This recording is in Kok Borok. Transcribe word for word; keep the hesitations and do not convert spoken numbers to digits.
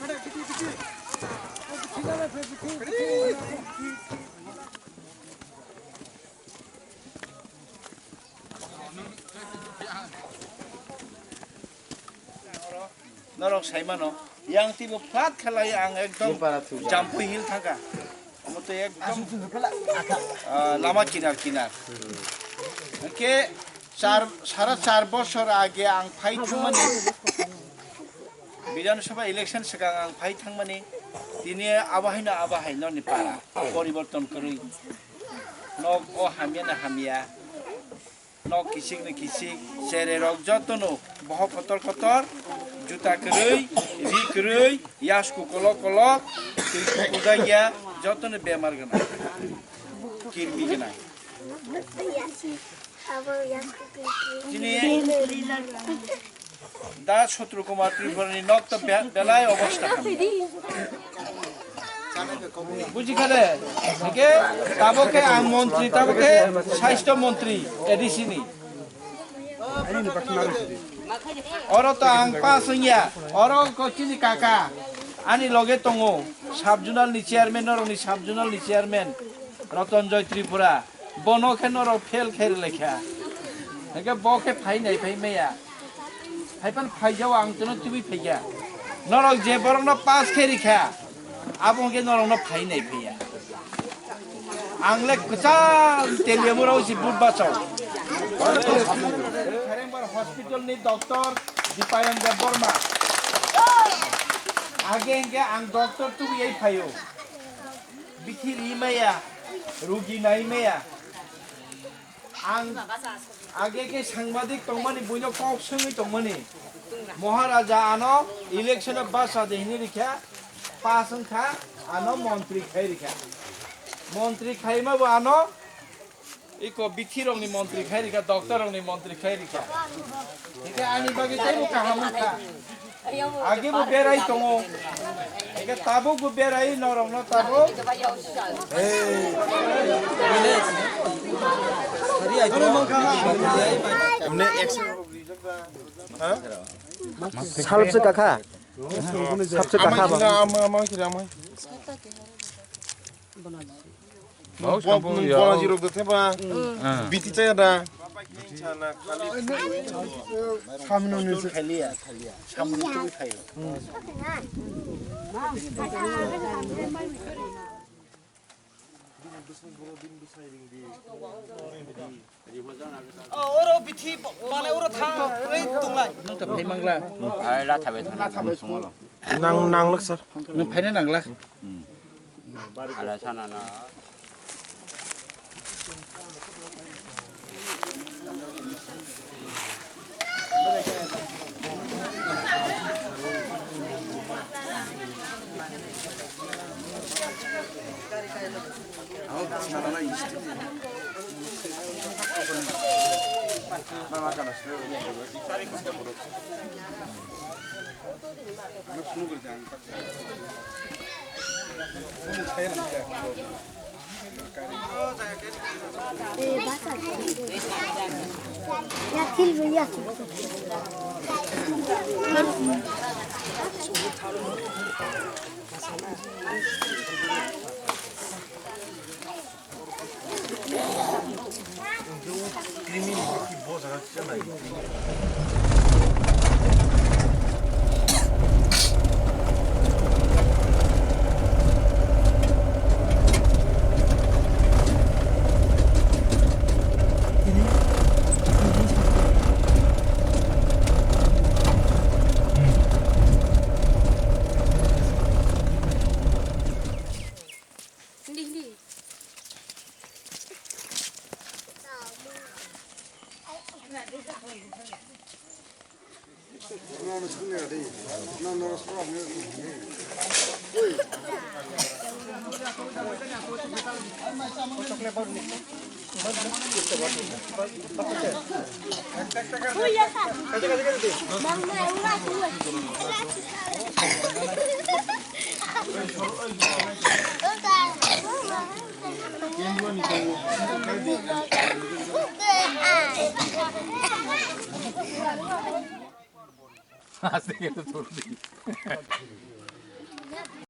Norok sai mano, yang tibo flat khalai ang ekdom Jampui Hill thangkha. Omo to ekdom, ah, lama kinar kinar. Hwnkhe char, sara char bosor age ang phai thangmani, Bidhan Sabha election swkang ang phai thangmani, tini abo haino abo hai noni para poriborton kwrwi. Nok o hamya na hamya. Nok kisik ni kisik, cherai rok joto no bohok kotor kotor, juta kwrwi, ri kwrwi, yasku kolok kolok, twi kukuda ya, joto no bemar gwnang, kirmi gwnang. Chini Da Sotro Kumar Tripura ni nok to be-, belai obosta hamya. Buji kha de? Hingke tabo khe ang montri, tabo khe sasthyo montri A D C ni. Oro to ang pass wngya, oro ko chini kaka ani loge tongo, sub zonal ni chairman, norok ni sub zonal ni chairman Rotonjoy Tripura. Bono khe norok fail khe rwlaikha. Hingke bo khe phai nai phai maya. Hai phano phaijao ang chwngno tubui phaikha. Norok je borokno pass khe rikha, abo hwnkhe norokno phai nai phaiya. Ang le kwcham Teliamura o si but bachao. Pherengbar hospital ni doctor Dipayan Debbarma. Age hwnkhe ang doctor tubui phaio. Bithi ri maya, rugi nai maya. Ang age khe sangbadik tongmani, buino kok swngwi tongmani. Maharaja ano election o basa de hini rikha, pass wngkha, ano montri khai rikha. Montri khaima bo ano iko bithi rokni montri khai rikha, doctor rokni montri khai rikha. Hingke ani bagwi teibo kaham wngkha. Age bo berai tongo. Eke tabuk bo berai norok no tabuk. Salse kakha. Salse kakha ba. Bok sampo ya. Bola jirok de theba. Biti chaya da. Samno ni se. Khaliya, khaliya. Samno tu khayo. Oh, oro bithi, mane oro thang, oi tunglai. Nang ta phai mangla. Ai la thabe thang. Nang, nang lak sir. Nang phaina nangla. Ala sana na. Hindi, hindi. Aste khe to chordi.